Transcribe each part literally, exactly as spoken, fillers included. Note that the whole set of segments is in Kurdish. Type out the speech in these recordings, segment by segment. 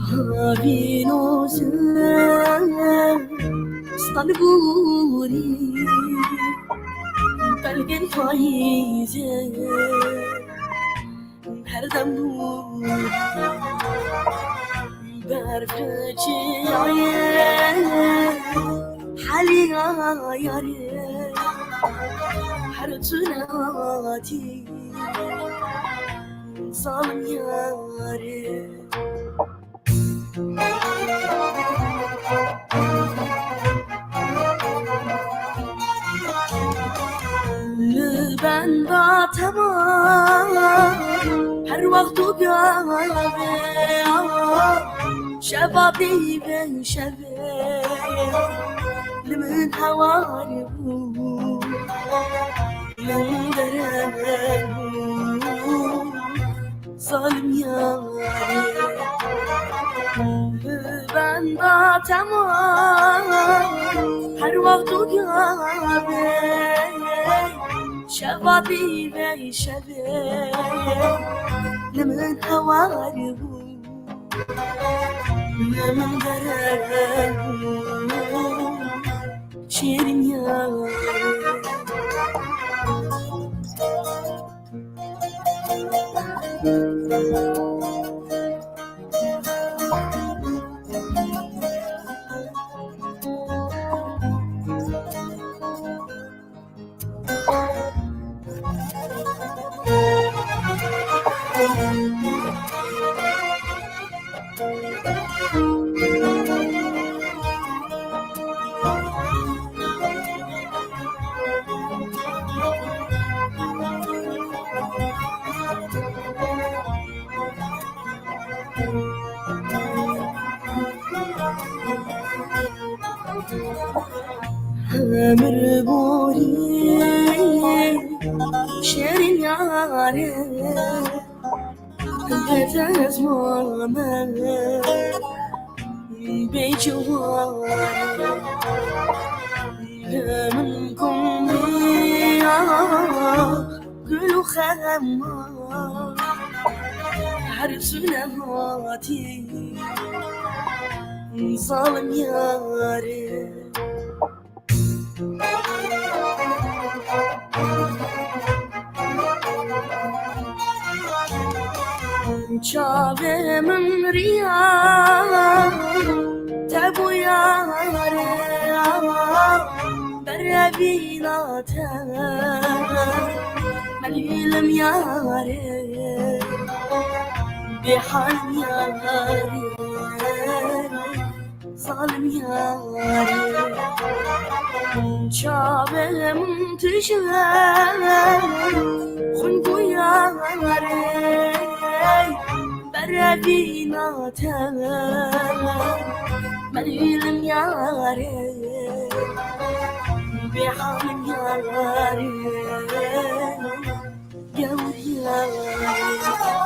Havîn û zem, Stenbûrî, belgên payîzê, her dem bûrî, berf çiyaye, heliya yarê, her tune hatî, zalim yarê. Li benda temam, her wext û gavê, şeva peyvê şevê, li min hewar bû, min dereng bû, zalim yarê. Li benda temam, her wext û gavê, şeva peyvê şevê, li min hewar bû, li min dereng bû, şêrîn yarê. Hemir borî şêrîn yarê, hete ez mame bê ciwarê. Min komî gul û xema her tune hatî, zalim yarê. Çavê min riya te bû yarê, berevîna te melîlim yarê, bêhalim yarê. Zalim yarê, çavê min tije, xwin bû yarê, berevîna te melîlim yarê, bêhalim yarê, gewr yarê.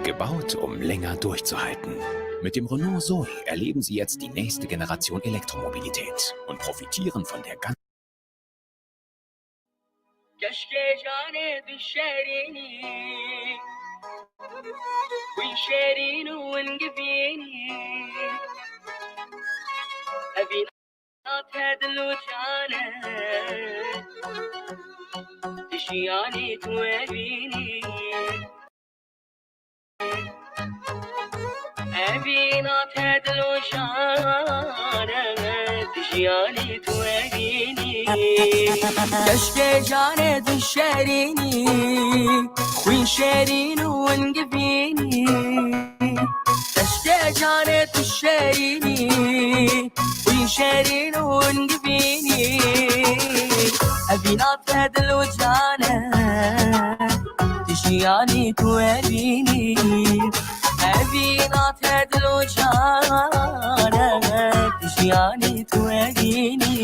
Gebaut, um länger durchzuhalten. Mit dem Renault Zoe erleben Sie jetzt die nächste Generation Elektromobilität und profitieren von der ganzen Keşke canê tu şerînî, wî şerîn û win givînî. Evîna te dil û can e, tu jiyanî tu evînî. Evîna te dil û jan e, tu jiyanî tu evînî. Keşke canê tu şerînî, xwîn şerîn û win givînî. Keşke canê tu şerînî, wî şerîn û win givînî. Evîna te dil û can e, tu jiyanî tu evînî. Evîna te dil û can e, tu jiyanî tu evînî.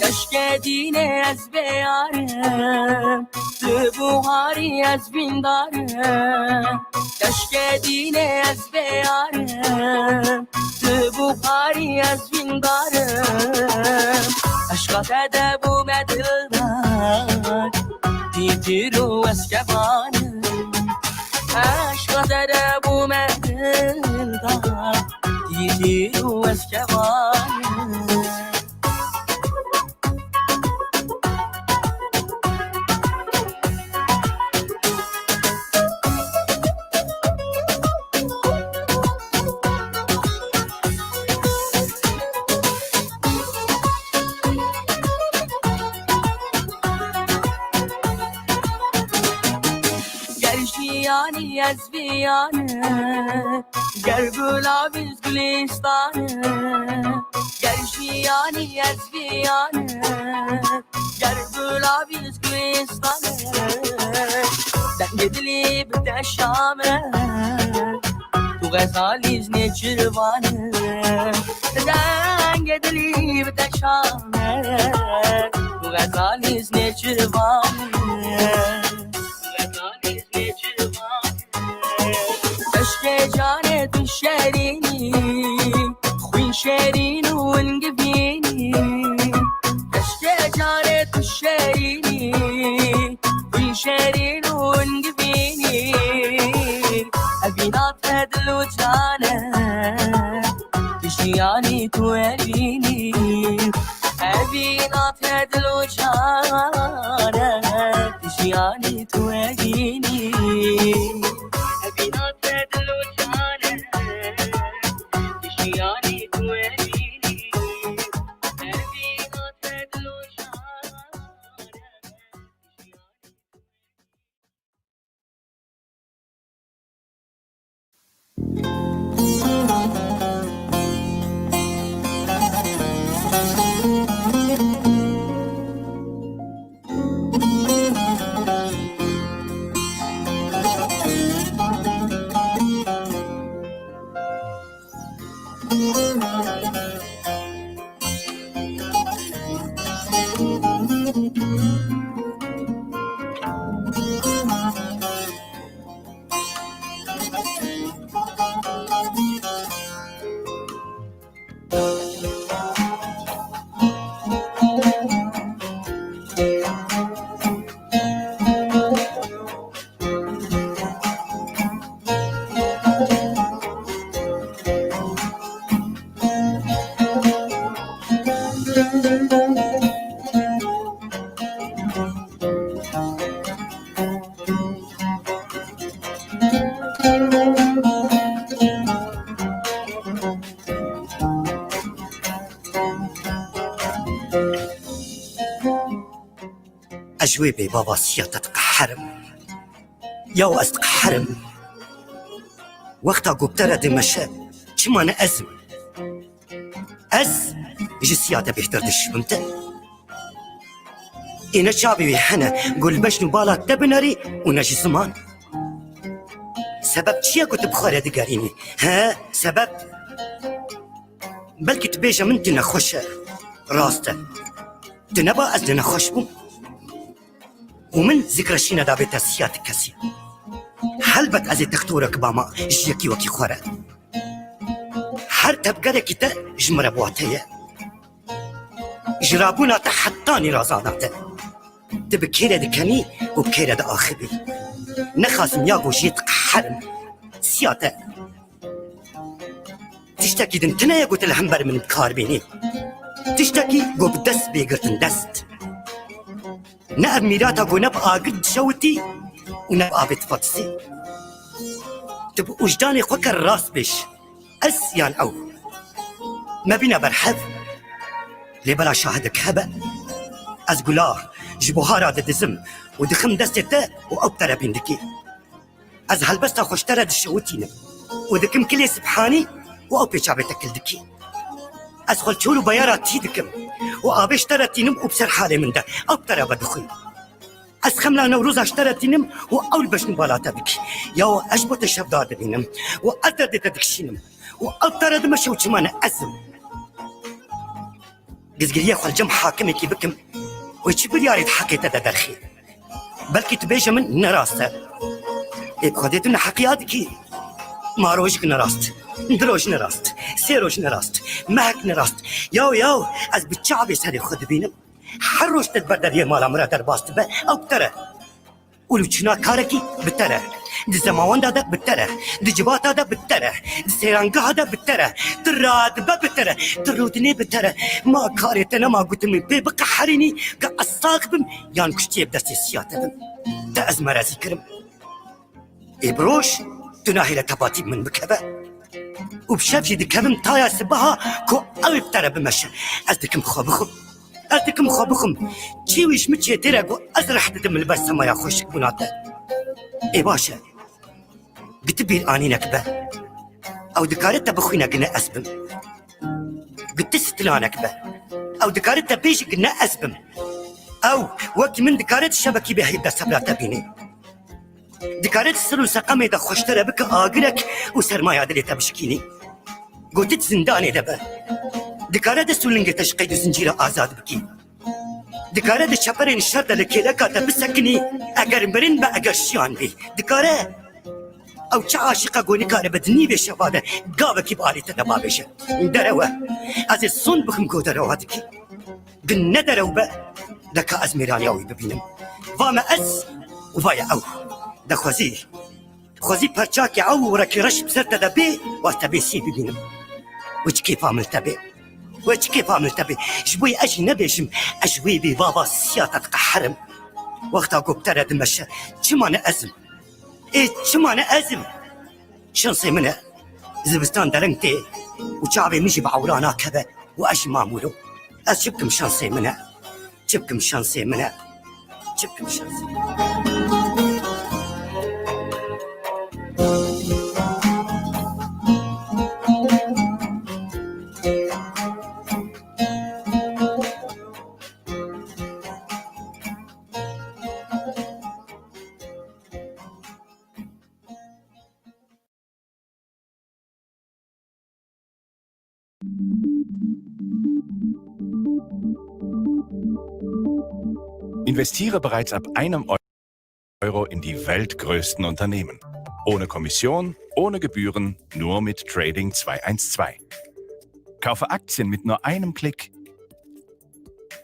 Keşke dînê ez bêyarim, tu buharî ez vîndarim. Keşke dînê ez bêyarim, tu buharî ez vîndarim. Eşqa te de bûme dildar, tîtir û ez kebanim. Eşqa te de bûme dildar, tîtir û ez kebanim. Ger jiyanî ez viyanim, ger gulavî ez gulistanim. Ger jiyanî ez viyanim, ger gulavî ez gulistanim. Dengê dilî bi te şam e, tu xezalî ez nêçirvan e. Dengê dilî bi te şam e, tu xezalî ez nêçirvan e. Keşke canê tu şerînî, xwîn şerîn û win givînî. Keşke canê tu şerînî, xwîn şerîn û win givînî. Evîna te dil û can e, tu jiyanî tu evînî. Evîna te dil û can e, tu jiyanî tu evînî. Evîna te dil û can e, tu jiyanî tu evînî. Evîna te dil û can e, tu jiyanî Ez ji wê bêbava siya te diqeherim. Yaw ez diqeherim. Wexta ku bi te re dimeşe, çima ne ez im? Ez ji siya te bêhtir dişibim te. Ê ne çavê wî hene ku li bejn û bala te binerî û ne ji ziman. Sebeb çi ye ku tu bi xwe re digerînî? He, sebeb? Belkî tu bêje min tu nexweş e. Rast e. Tu neba ez ne nexweş bûm. Û min zikreşîne dabê te siya ti kesî. Helbet ez ê textorek bama ji yekî wekî xwe re. Her tevgerekî te ji min re bi wate ye. Ji rabûna te hetanî razana te. Tu bi kê re dikenî û bi kê re diaxivî. Nexasim ya ku jê diqeherim. Siya te. Tiştekî din tune ye ku tu li hember min bi kar bînî. Tiştekî ku bi dest bê girtin dest. Ne ev mîrata ku ne bi agir dişewitî û ne bi avê difatisî. Tu bi wijdanê xwe ker rast bêj. Ez yan ew. Me bîne berhev. Lê bela şahidek hebe. Ez gula ji buhara didizim û dixim destê te û ew bi te re bîn dikî. Ez helbesta xwe ji te re dişewitînim û dikim kilê sibhanî û ew pê çavê te kil dikî. Ez xwe li çor û beyara tî dikim û avê ji te re tînim û bi ser halê min de ew bi te re vedixwî. Ez xemla Newroza ji te re tînim û ew li bejn û bala te dikî. Yaw ez ji bo te şevdar dibînim û ez derdê te dikişînim û ew bi te re dimeşe û çima ne ez im? Gizgiriyê xwe li cem hakimekî bikim, wê çi biryarê di heqê te de derxî? Belkî tu bêje min ne rast e. Ê bi Xwedê tu neheqiya dikî. Ma rojek ne rast, du roj ne rast, sê roj ne rast, mehek ne rast. Yaw, yaw, ez bi çavê serê xwe dibînim. Her roj te di ber deriyê mala min re derbas dibe, ew bi te re. Û li çûna karekî bi te re. Di zemawenda de bi te re. Di civata de bi te re. Di sêrangeha de bi te re. Tu radibe bi te re. Tu rûdinê bi te re. Ma karê te nema gotin min pê biqeherînî, ka ez sax bim yan kuştiyê bi destê siya te bim. Te ez merezî kirim. Ê bi roj tu nahêle tebatî min bikeve. Û bi şev jî dikevim taya sibeha ku ew ê bi te re bimeşe. Ez dikim xwe bixwim. Ez dikim xwe bixwim. Çi wî ji min çêtir e ku ez reh didim li ber semaya xweşikbûna te. Ê baş e. Gi ti bîranînek be. Ew dikare te bixwîne gi ne ez bim. Gi ti stilanek be. Ew dikare te bêje gi ne ez bim. Ew wekî min dikare di şevekî bêheyb de sebra te bînê. Dikare di sir û seqemê de xweştere bike agirek û sermaya dilê te bişkînî. Gotit zindanê de be. Dikare dest û lingê te ji qeyd û zincîra azad bikî. Dikare di çeperên şer de li kêleka te bisekinî, eger mirin be, eger jiyan bî. Dikare ew çi aşiqa ku nikare be di nîvê şeva de gavekî bi alî te de bavêje. Derewe. Ez ê sond bixim ku derewa dikî. Gi ne derew be, de ka ez mêraniya wî bibînim. Va me ez û va ye ew. De xwezî. Xwezî perçakê ew û rekî reş bi ser te de bê, û ez te bê sî bibînim. Wê çi kêfa min li te bê. Wê çi kêfa min li te bê. Ji bo yê ez jî nebêjim, ez ji wê bêbava siya te diqeherim. Wexta ku bi te re dimeşe, çima ne ez im? Ê, çima ne ez im? Şansê min e. Zivistan dereng tê û çavê min jî bi ewra nakeve û ez jî mamûr im. Ez çi bikim, şansê min e. Çi bikim, şansê min e. Çi bikim, şansê min e. Investiere bereits ab einem Euro in die weltgrößten Unternehmen. Ohne Kommission, ohne Gebühren, nur mit Trading zwei eins zwei. Kaufe Aktien mit nur einem Klick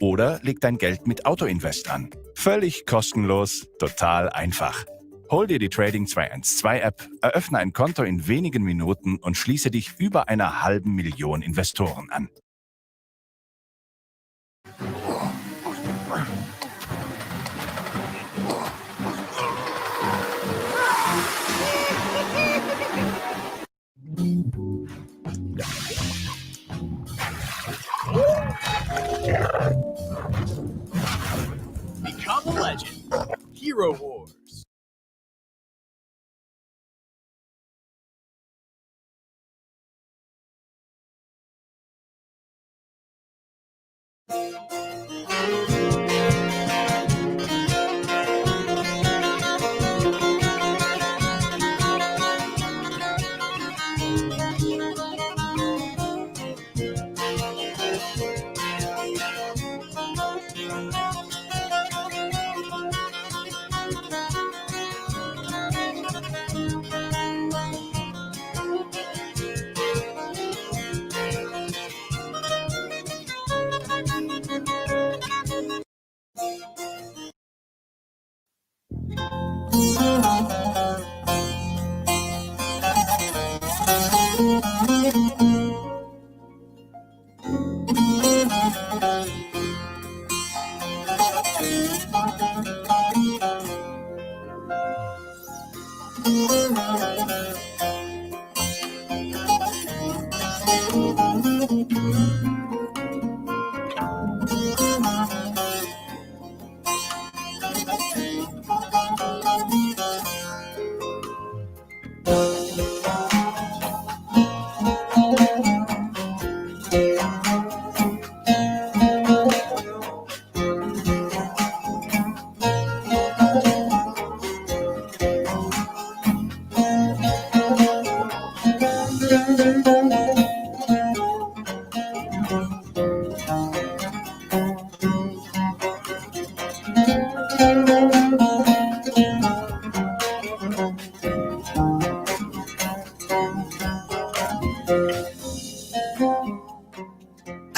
oder leg dein Geld mit Autoinvest an. Völlig kostenlos, total einfach. Hol dir die Trading zwei eins zwei App, eröffne ein Konto in wenigen Minuten und schließe dich über einer halben Million Investoren an. Become a legend. Hero Wars.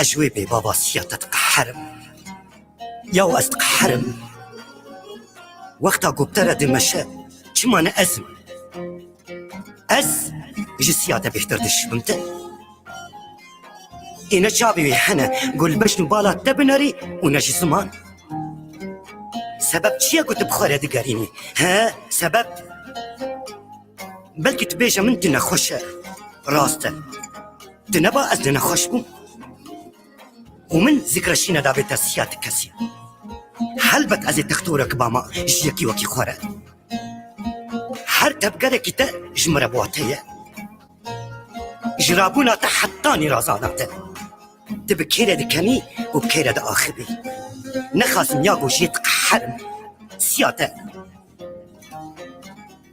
Ez ji wê bêbaba Siyate diqeherim. Yaw ez diqeherim. Wexta ku bi te re dimeşe, çima ne ez im? Ez ji Siyate bêhtir dişibim te. Ê ne çavê wê hene ku li bejn û bala te binerî û ne ji ziman. Sebeb çi ye ku tu bi xwe re digerînî? He, sebeb? Belkî tu bêje min tu nexweş e. Rast e. Tu neba ez de nexweş bûm. Û min zikreşîne dabê te Siyate kesî. Helbet ez ê textorek bama ji yekî wekî xwe re. Her tevgerekî te ji min re bi wate ye. Ji rabûna te hetanî razana te. Tu bi kê re dikenî û bi kê re diaxivî. Nexasim ya ku jê diqeherim. Siyate.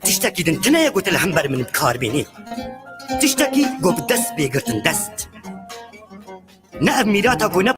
Tiştekî din tune ye ku tu li hember min bi kar bînî. Tiştekî ku bi dest bê girtin dest. Ne ev mîrata ku ne